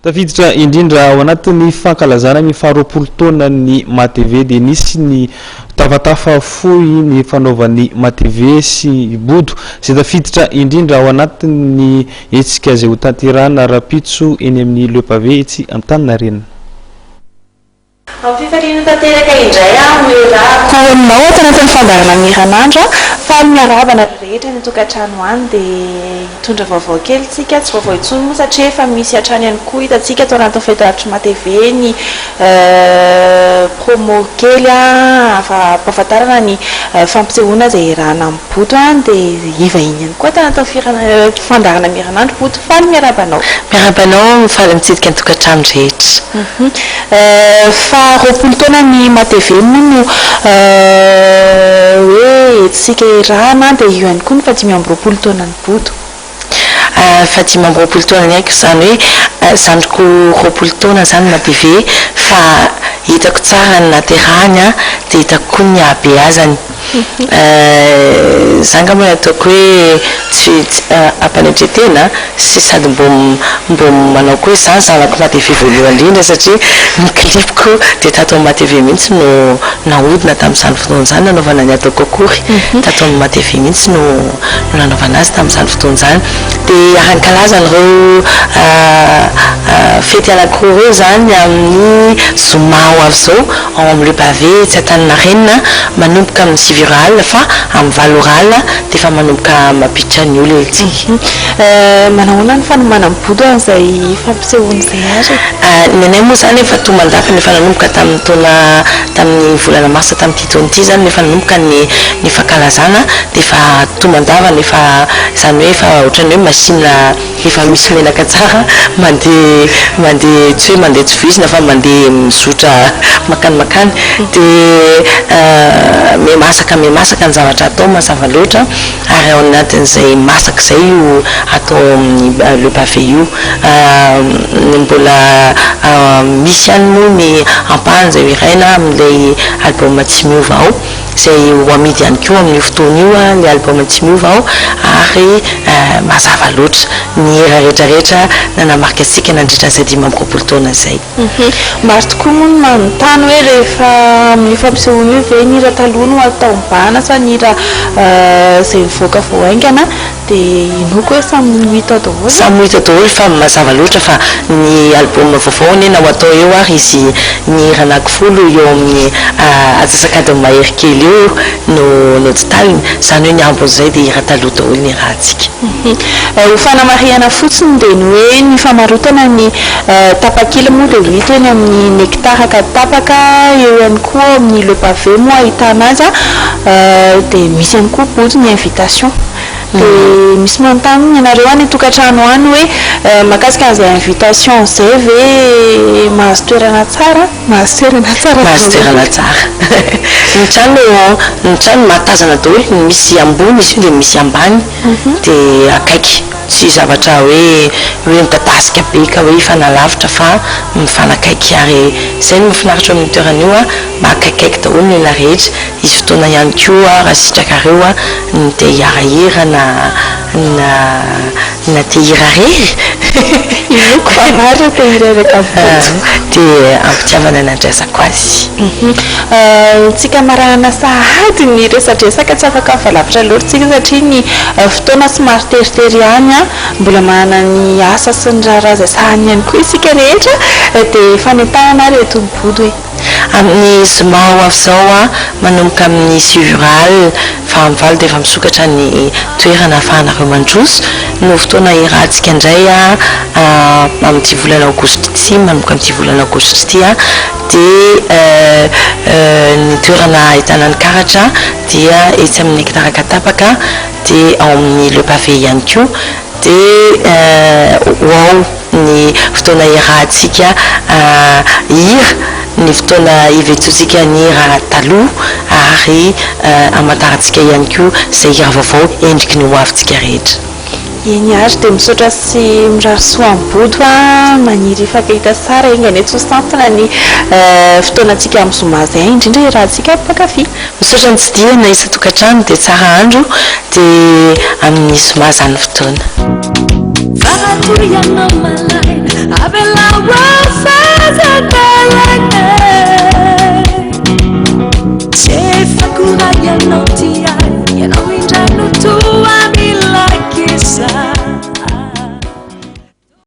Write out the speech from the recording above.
Tafiditra indrindra ao anatin'ny fankalazana ny faharoapolo taonan'ny MATV dia nisy ny tafatafa fohy ny fanaovan'ny MATV sy i Bodo izay tafiditra indrindra ao anatin'ny hetsika izay hotanterahina rahampitso eny amin'ny Le Pavé etsy Antaninarenina. Amin'ny fifaliana tanteraka indray aho no iarahako aminao ato anatin'ny fandaharana Miranandro. Faly miarahaba anareo rehetra any an-tokantrano any dia hitondra vaovao kely tsika, tsy vaovao intsony moa satria efa misy hatrany ihany koa hitantsika ato anatin'ny fahitalavitry MATV ny promo kely ampahafantarana ny fampisehoana izay iarahana amin'i Boto dia hivahiny ihany koa ato anatin'ny fandaharana Miranandro. Boto, faly miarahaba anao. Miarahaba anao, faly mitsidika ny tokantrano rehetra. Faha 20 taona ny MATV moa no hoe hetsika iarahana dia io ihany koa ny faha 25 taonan'i Bodo. Faha 25 taonany aiko izany hoe zandriko 20 taona izany MATV fa hitako tsara ny nahaterahany dia hitako koa ny hahabeazany. Za angamba ny ataoko hoe tsy ampanetretena sy sady mbô mbô manao koa hoe za zanako MATV voalohany indrindra satria ny clip-ko dia tato amin'ny MATV mihitsy no nahodina tamin'izany fotoana izany nanaovana ny ataoko akory tato amin'ny MATV mihitsy no no nanaovana azy tamin'izany fotoana izany dia hankalaza an'ireo fety anankiroa ireo izany amin'ny zoma ho avy izao ao amin'ny Le Pavé etsy Antaninarenina manomboka amin'ny sivy ora alina fa amin'ny valo ora alina dia efa manomboka mampiditra ny olona ity. Manahoana ny fanomanan'i Bodo an'izay fampisehoana izay ary e? Ny anay moa izany efa tomandavana efa nanomboka tamin'ny taona tamin'ny volana marsa tamin'ity taona ity izany no efa nanomboka ny ny fankalazana dia efa tomandavana efa izany hoe efa ohatran'ny hoe machine efa misy menaka tsara mandeha mandeha tsy hoe mandeha tsy voizina fa mandeha mizotra mankany mankany dia miha-masaka miha-masaka ny zavatra atao mazava loatra ary ao anatin'izay masaka izay io atao ao amin'ny le pavé io mbola misy ihany moa ny ampahany izay hiraina amin'ilay album tsy miova ao izay ho amidy ihany koa amin'io fotoana io ilay album tsy miova ao ary mazava loatra ny hira rehetra rehetra nanamarika antsika nandritra an'izay 25 taona izay. Maro tokoa moa ny manontany hoe rehefa amin'io fampisehoana io ve ny hira taloha no atao mibahana sa ny hira izay nivoaka vao haingana dia inoako hoe samy ho hita ao daholo. Samy ho hita daholo fa mazava loatra fa ny album vaovao anie na ho atao eo ary izy ny hira anankifolo eo amin'ny atsasak'adiny mahery kely eo no no totaliny, izany hoe ny ambin'izay dia hira taloha daholo ny hirahantsika. Ho fanamarihana fotsiny dia ny hoe ny famarotana ny tapakila moa dia ho hita eny amin'ny Nectar Ankaditapaka, eo ihany koa ao amin'ny Le Pavé moa ahitana azy dia misy ihany koa bodo ny invitation. Dia misy manontany hono ianareo any an-tokantrano any hoe mahakasika an'izay invitation izay ve mahazo toerana tsara? Mahazo toerana tsara Mahazo daholo. toerana tsara. Ny trano ny trano mahatazana daholo, ny misy ambony izy io dia misy ambany dia akaiky. Tsy zavatra hoe hoe midadasika be ka hoe hifanalavitra fa mifanakaiky ary izay no mahafinaritra eo amin'io toerana io an, mba akaikikaiky daholo ny olona rehetra. Hisy fotoana ihany koa raha sitrakareo ny te hiara-hira na na na te hira rery. Inoako fa maro ireo te hireraka am-poto. Dia am-pitiavana no andraisako azy. Tsika marahana sahady ny resadresaka, tsy afaka mifalavitra loatra tsika satria ny fotoana somary teritery ihany, mbola manana ny asa sy ny raharaha izay sahaniny ihany koa isika rehetra, dia fanentanana ary eto Bodo e. Amin'ny zoma ho avy izao, manomboka amin'ny sivy ora alina fa amin'ny valo dia efa misokatra ny toerana ahafahanareo mandroso, no fotoana hiarahantsika indray amin'ity volana aogositra ity, manomboka amin'ity volana aogositra ity dia ny toerana ahitana ny karatra dia etsy amin'ny Nectar Ankatapaka dia ao amin'ny Le Pavé ihany koa dia ho ao. ny fotoana iarahantsika hira, ny fotoana ivetsoantsika ny hira taloha ary hamantarantsika ihany koa izay hira vaovao endriky ny ho avintsika rehetra. Eny ary dia misaotra sy mirary soa an'i Bodo a, maniry hifankahita tsara, enga anie tsy ho sampona ny fotoanantsika amin'ny zoma izay, indrindra iarahantsika mpankafy. Misaotra nitsidihana isan-tokantrano dia tsara andro dia amin'ny zoma izany fotoana. Fa raha toa ianao malaina, avelao. Tiako raha ianao tia ahy. Ianao.